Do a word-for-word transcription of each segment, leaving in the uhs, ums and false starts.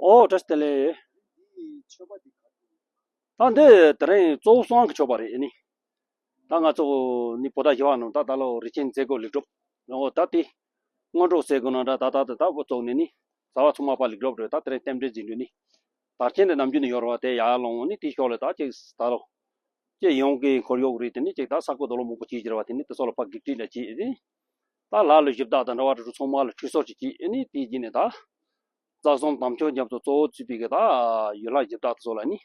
ཨོ་བཀྲ་ཤིས་བདེ་ལེགས། ད་འདི་དེ་རིང་གཙོ་བོ་བསང་གི་མཆོད་པ་རེད་ཨེ་ནི། ད་ང་ཚོ་ནི་བོད་ཟླ་བཞི་པ་ནང་ད་ད་ལོ་རི་ཆེན་མཛད་སྒོ་ལེགས་གྲུབ་ཡོང་འོ་ད་དེ་སྔོན་འགྲོ་ཟེར་དགོས་ན་འདྲ། ད་ད་ད་ད་བོ་ཚོགས་ནས་ནི་ཟླ་བ་ཚང་མ་པ་ལེགས་གྲུབ་རེད། ད་དེ་རིང་རྟེན་འབྲེལ་འཛིན་རྒྱུ་ནི་དར་ཆེན་དེ་ནམ་རྒྱུན་ནས་ཡོད་རེད་བ། དེ་ཡར་ལོངས་ནི་དེ་ཤོག་ལ་ད་ཅིག་ད་ལོ་ཅིག་ཡོང་གི་ཁོར་ཡུག་རེད། དེ་ནི་ཅིག་ད་ས་རྐོ་རྡོ་ལོ་མང་པོ་བྱེད་ཀྱི་རེད་བ། དེ་ནི་དེ་ཚོ་ལ་ཕ་གི་ཀྲི་ལ་བྱེད་དེ་ད་ལ་ལུ་ཞིབ་བདག་དང་འདྲ་བ་དྲུག་ཚང་མ་ལ་ཁྲུས་གསོལ་ཅིག་བྱེད་ཨེ་ནི་དེ་བྱས་ནས་ད། རྩ་གསུམ་དམ་ཆོས་རྒྱ་མཚོ་གཙོ་བོ་བརྩིས་པའི་གི་ད་ཡུལ་ལྷ་ཞིབ་བདག་དེ་ཚོ་ལ་ནི་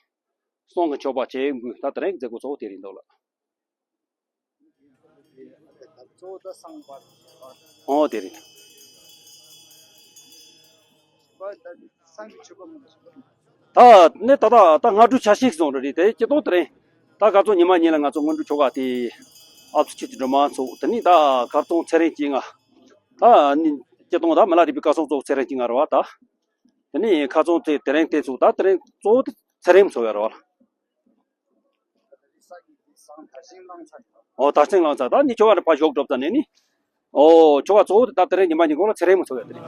བསང་གི་མཆོད་པ་བྱེད་དགོས། ད་དེ་རིང་མཛད་སྒོ་གཙོ་བོ་དེ་རེད་འདུག་ལ། ཨོ་དེ་རེད། ད་ནི་ད་ད་ད་སྔ་དྲོའི་ཆ་ཤས་སོང་རེད། དེ་སྤྱི་དོན་དེ་རིང་ད་ག་ཚོད་ཉི་མ་གཉིས་ལ་ང་ཚོ་སྔོན་འགྲོ་ཆོ་ག་དེ་ཨབ་ཚུ་ཆུ་དེ་འགྲོ་མ་ཚོ་དེ་ནི་ད་གར་ཚོང་ཚེ་རིང་གཅིག་ང་ད་ནི་སྤྱི་དོན་ད་མི་ལ་རིག་པའི་བཀའ་སྲུང་ཚོགས་ཚེ་རིང་གཅིག་ང་རེད་བ། ད་དེ་ནི་ཁ་ཚོང་དེ་དེ་རིང་དེ་ཚོ་ད་དེ་རིང་གཙོ་བོ་དེ་ཚེ་རིང་ཚོ་ཡོད་རེད་བ། ཨོ་ད་ཚེ་རིང་ལང་ཚ་ད་ནི་ཆོ་ག་ནི་ཕ་ཞོག་གྲོབ་ཙ་ནས་ནི། ཨོ་ཆོ་ག་གཙོ་བོ་དེ་ད་དེ་རིང་ཉི་མ་ཉིན་གོང་ལ་ཚེ་རིང་མ་ཚོ་ཡོད་དེ་རེད།